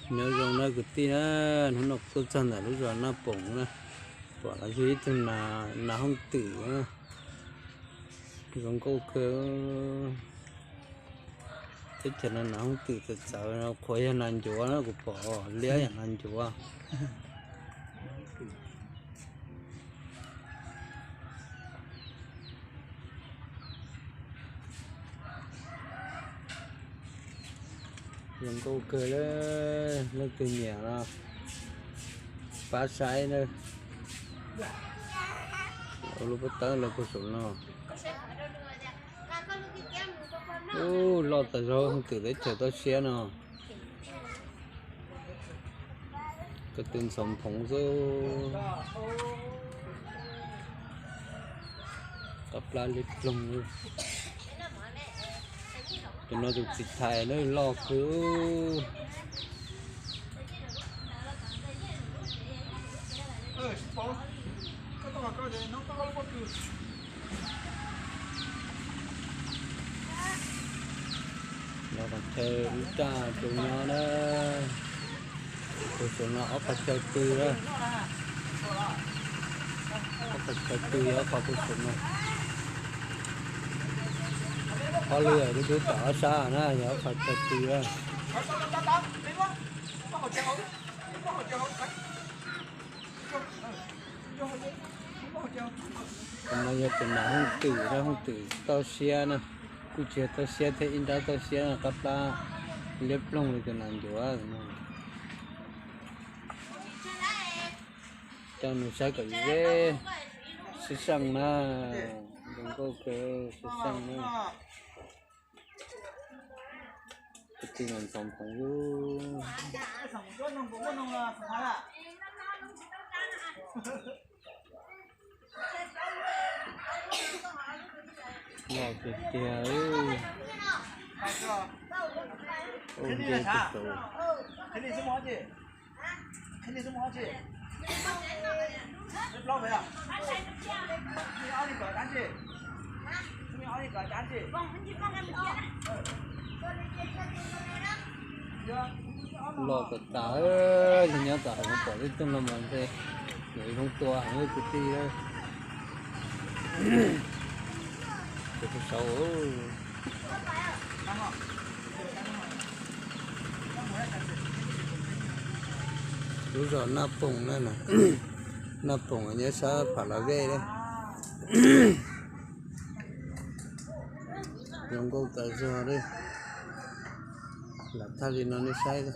Nyob zoo na kwv tij na, hnub no tuaj txog ntawm lub zos Naj Poom na, pom los yog ib tug nas hooj twm na, zoo nkauj kawg. Teb chaws no nas hooj twm txawv txawv, qhuav yog nas ncuav na, kuv pom liab yam nas ncuav. Zoo nkauj kawg li, leej twg nyiam no pab saib na. Ua lub pob tawb lawv puag saum no. Ub, loj tas zog, hooj twm teb chaws toj siab no. Ko tw ntxhov phoov xwb. Qab plab liab ploog. Tus no tus txiv thais na, loj kawg. Los qhov chaw ub raj tsuas nyob na. Puag saum no ob qhov chaw pw na. Ob qhov chaw pw yog ob qhov puag saum no. Ob lwm dub dub tom ob sab na yog ob qhov chaw pw na. Tus no yog tus nas hooj twm na, hooj twm toj siab na. Kuj tsis yog toj siab thiab, ib nrab toj siab no, qab plab liab ploog li tus nas ncuav no. Coj nws saib kom ze, sib seej na, zoo nkauj kawg, sib seej na. Kwv tij ntxhov phoov lub. Loj tiag tiag. Ua nce tus saud. Loj tas tas, yog nyob tom hav zoov pom tej tug no mas ntshe yuav zoo tua heev kwv tij. Tus saud. Lub zos Naj Poom na, Naj Poom nyob sab Pha La Vej na. Zoo nkauj tas zog li. Lam thaj li no nej saib.